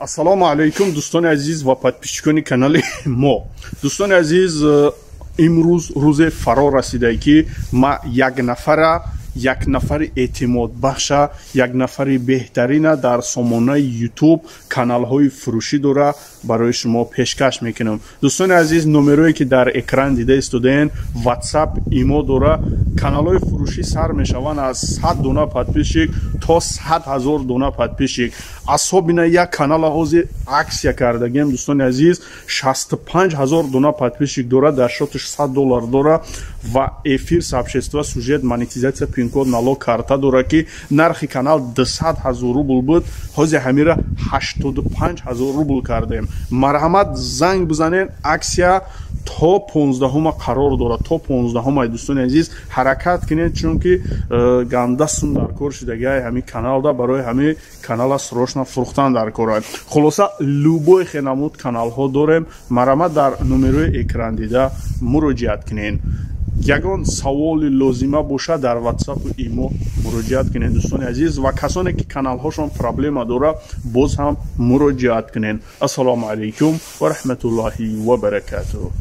Ассалому алайкум, дӯстони азиз ва подписчикони канали мо. Дӯстони азиз, имрӯз рӯзе фаро расидае, ки ма як нафара, як нафари эътимодбахша, як нафари беҳтарина дар сомонаи Ютуб, каналҳои фурӯшӣ дора, барои шумо пешкаш мекунам. Дӯстони азиз, номерое ки дар экран дида истодаен, WhatsApp, Имо дора. Каналҳои фурӯшӣ сар мешаванд аз 100 дона подписчик то 100 000 дона подписчик. Особенно як канала ҳозир акция кардагем, дӯстони азиз, 65 000 дона подписчик дора, дар счёташ 100 доллар дора ва эфир, сообщества, сюжет, монетизация, пинкод, налог, карта дора, ки нархи канал 200 000 рубл буд, ҳозир ҳамира 85 000 рубл кардем. Марҳамат, занг бизанед. Акция то 15-ума қарор дорад, то 15-ума. Дӯстони азиз, ҳаракат кунед, чунки ганда сум дар кор шудагиай ҳамин каналда. Барои ҳамин канала срочно фурӯхтан дар кор. Хулоса, любой хенамуд каналҳо дорем. Марҳамат, дар номерои экран дида муроҷиат кунед. Ягон саволи лозима бошад, дар Ватсапу Имо муроҷиат кунед, дӯстони азиз. Ва касоне ки каналҳошон проблема дора, боз ҳам муроҷиат кунед. Ассалому алайкум ва раҳматуллоҳи ва баракатуҳ.